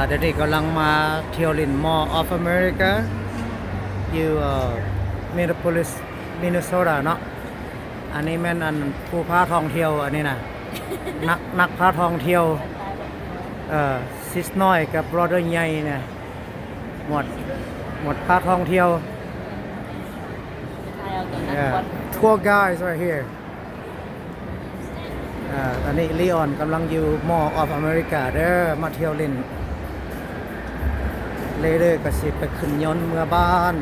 ດຽວນີ້ກຳລັງມາທ່ຽວຫຼິ້ນ Mall of America ຢູ່ ເອີ Minneapolis Minnesota ເນາະ. ອັນນີ້ແມ່ນອັນຜູ້ພາທ່ອງທ່ຽວ ອັນນີ້ນະ ນັກ ນັກພາທ່ອງທ່ຽວ ເອີ ຊິສນ້ອຍກັບບຣອດເດີໃຫຍ່ນະ ໝວດ ໝວດພາທ່ອງທ່ຽວ. Yeah, tour guides right here. ອາ ຕອນນີ້ລີອອນກຳລັງຢູ່ Mall of America ເດີ ມາທ່ຽວຫຼິ້ນ ເລເດີກໍຊິໄປຂຶ້ນຍົນເມືອບ້ານ.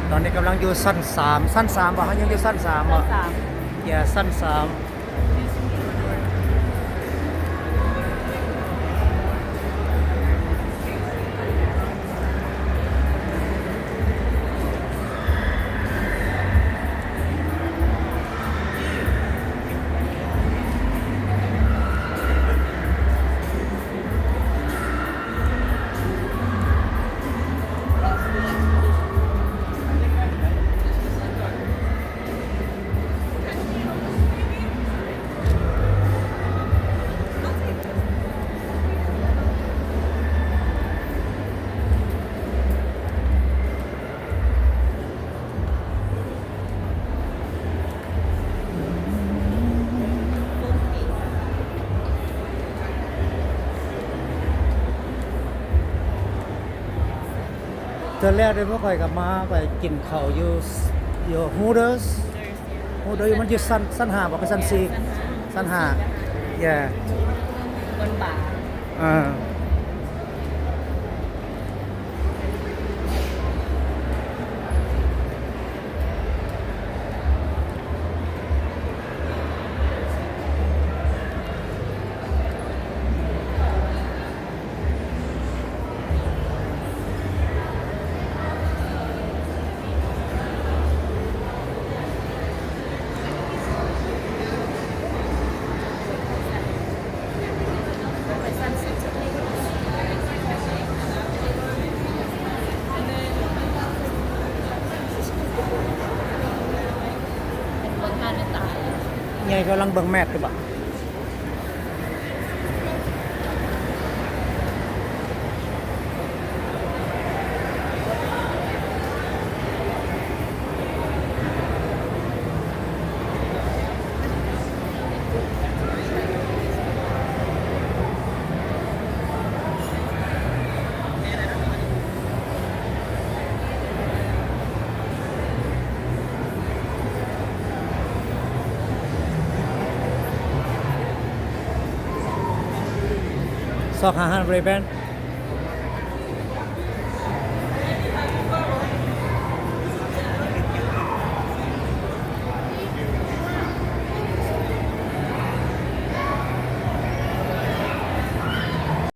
ຕອນນີ້ກຳລັງຢູ່ຊັ້ນສາມ ຊັ້ນສາມບໍ່? ເຮົາຍັງຢູ່ຊັ້ນສາມບໍ່? ຊັ້ນສາມ Yeah, ຊັ້ນສາມ. ເທື່ອແລກເດ້ ພວກຂ້ອຍກໍມາ ໄປກິນເຂົ້າຢູ່ ຢູ່ Hooters. Hooters ມັນຢູ່ຊັ້ນ ຊັ້ນຫ້າບໍ່ ກັບຊັ້ນສີ່? ຊັ້ນຫ້າ Yeah. ອ່າ. ໃຫຍ່ກຳລັງເບິ່ງແມັດຢູ່ບໍ່? ຊອກຫາຮ້ານ Ray-Ban.